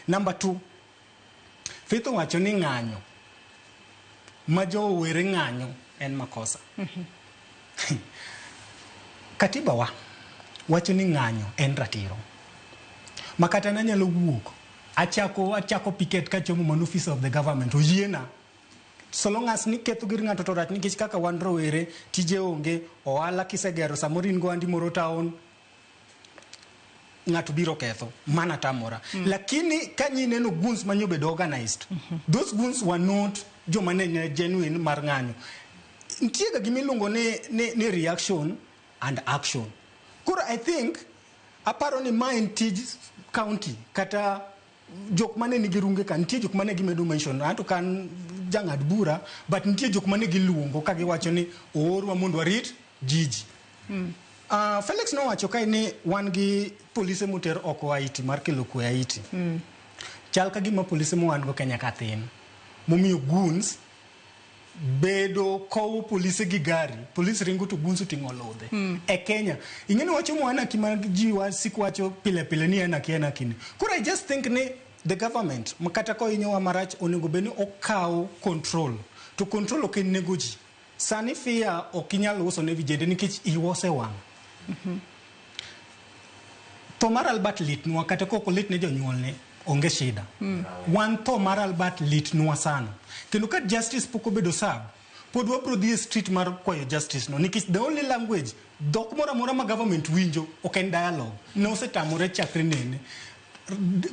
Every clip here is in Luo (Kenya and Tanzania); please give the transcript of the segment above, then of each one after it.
Number 2, Faith owacho ni ng'anyo ma jowere ng'anyo en makosa. Katiba wa wacho ni ng'anyo en ratiro. Ma kata nanyalo wuok achako picket kachomo mana office of the government oyiena. So long as ni ketho gir ng'ato to rach nikech kaka wan rowere tije onge, ohala kisegero samoro in go andi moro town ng'ato biro ketho mana tamora. Lakini ka nyineno goons manyo bedo organized, those goons were not joma ne genuine mar ng'anyo. Nitie ga gima iluongo ni reaction and action. Koro I think aparo ni ma en tij county kata jok mane nigi runge ka nitie jok mane gimedo mention anto kan jang'ad bura but nitie jok mane giluongo ka giwacho ni oorwa mondo warit jiji. Felix nowacho kae ni wan gi polise moter oko Haiti mar kelo kwe Haiti. Chal ka gima polise ma wan go Kenya ka thin. Momiyo goons bedo kowo polise gi gari, polis ringo to goons oting'o ludhe. E Kenya, ing'e ni wachomo anarchy ma ji wasik wacho pile pile ni anarchy anarchy ni. Koro I just think ni the government ma kata kohinyowa marach onego bed ni okawo control. To control ok en nego ji. Sani fear ok inyal uso ne vijende nikech iwa osewang'. Tho mar Albert litnwa kata kok olit ne jonyuolne onge shida. Wan tho mar Albert litnwa sana. Kendo ka justice pok obedo served, pod wabro dhi e street mar kwayo justice no nikech the only language dhok moro amora ma government winjo ok en dialogue. Ne osetamore chakre nene.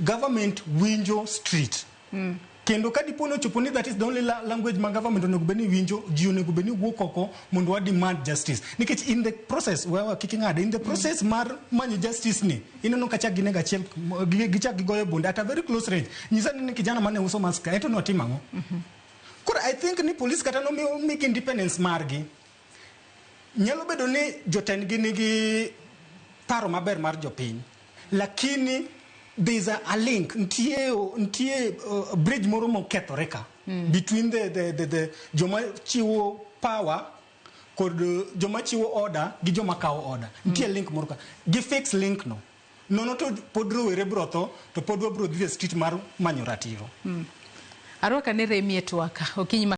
Government winjo street. Kendo ka dipo ni ochopo ni that is the only language ma government onego bed ni winjo, ji onego bed ni wuok oko mondo wa demand justice. Nikech in the process, wewe kik ing'ade, in the process mar manyo justice ni, ineno ka chak ginego achiel, gichak gigoyo bunde at a very close range. Nyisa ni kijana mane uso mask, ento notimo ang'o? Koro I think ni police kata nomigi independence margi, nyalo bedo ni jotendgi nigi paro maber mar jopiny, lakini there is a link, nitie bridge moro mokethore ka between the joma chiwo power kod joma chiwo order gi joma kawo order. Nitie link moro ka. Gi fix link no. Nono to pod rowere bro tho, to pod wabro dhi e street mar manyo ratiro. Arwaka ne Remi e twak. Okinyi.